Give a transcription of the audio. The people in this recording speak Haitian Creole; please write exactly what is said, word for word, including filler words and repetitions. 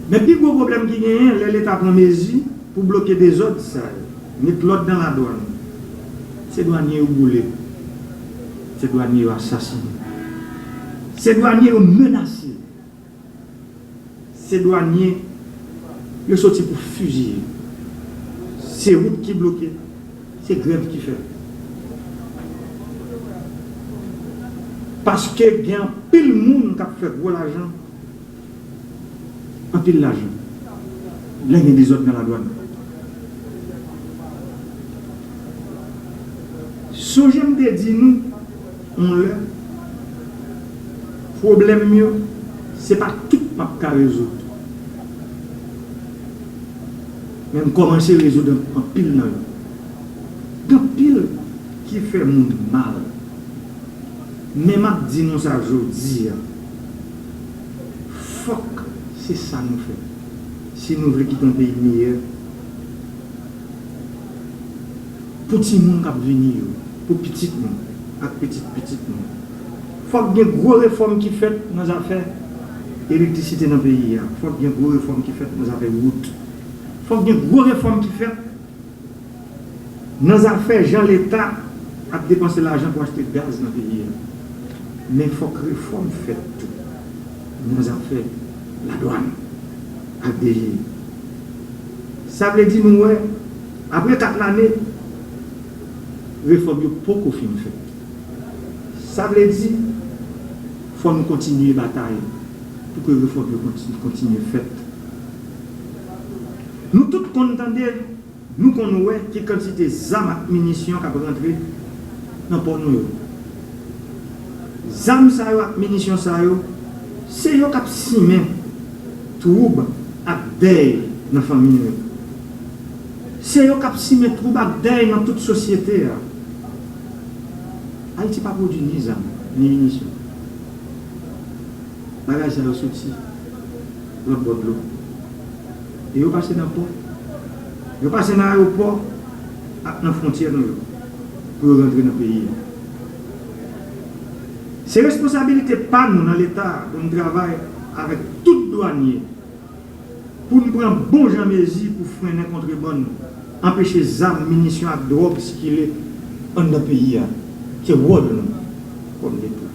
Men pi gwo pwoblèm ki genyen, lè Leta pran mezi pou bloke dezòd sa yo, met lòd nan ladwàn, se dwanye yo boule, se dwanye yo asasine, se dwanye yo menase, se dwanye yo soti pou fiziye. Se wout ki bloke, se grèv ki fèt. Paske gen anpil moun k ap fè gwo lajan, anpil lajan, lè gen dezòd nan ladwàn. Sonje m te di nou yon lè, pwoblèm yo, se pa tout m ap ka rezoud. Men m kòmanse rezoud an- anpil nan yo. Gen anpil ki fè moun mal. Men m ap di nou sa jodi a, fòk se sa nou fè. Si nou vle kite yon peyi meyè pou timoun k ap vini yo, pou pitit nou ak pitit pitit nou. Fòk gen gwo refòm ki fèt nan zafè elektrisite nan peyi a. Fòk gen gwo refòm ki fèt nan zafè wout. Fòk gen gwo refòm ki fèt nan zafè jan Leta ap depanse lajan pou achte gaz nan peyi a. Men fòk refòm fèt tou nan zafè ladwàn ak D G I. Sa vle di nou wè, apre kat lane, refòm yo poko fin fèt. Sa vle di, fò nou kontinye batay pou ke refòm yo konti- kontinye fèt. Nou tout konn tande, nou konn wè ki kantite zam ak minisyon k ap rantre nan pò nou yo. Zam sa yo ak minisyon sa yo, se yo k ap simen twoub ak dèy nan fanmi nou yo. Se yo k ap simen twoub ak dèy nan tout sosyete a. Ayiti pa pwodui ni zam, ni minisyon. Bagay sa yo soti lòt bò dlo. E yo pase nan pò. Yo pase nan ayewopò ak nan fwontyè nou yo pou yo rantre nan peyi a. Se responsabilite pa nou nan Leta pou n travay avèk tout dwanye pou n pran bon jan mezi pou frennen kontrebann, anpeche zam, minisyon ak dwòg sikile anndan peyi a. Se wòl nou kòm Leta.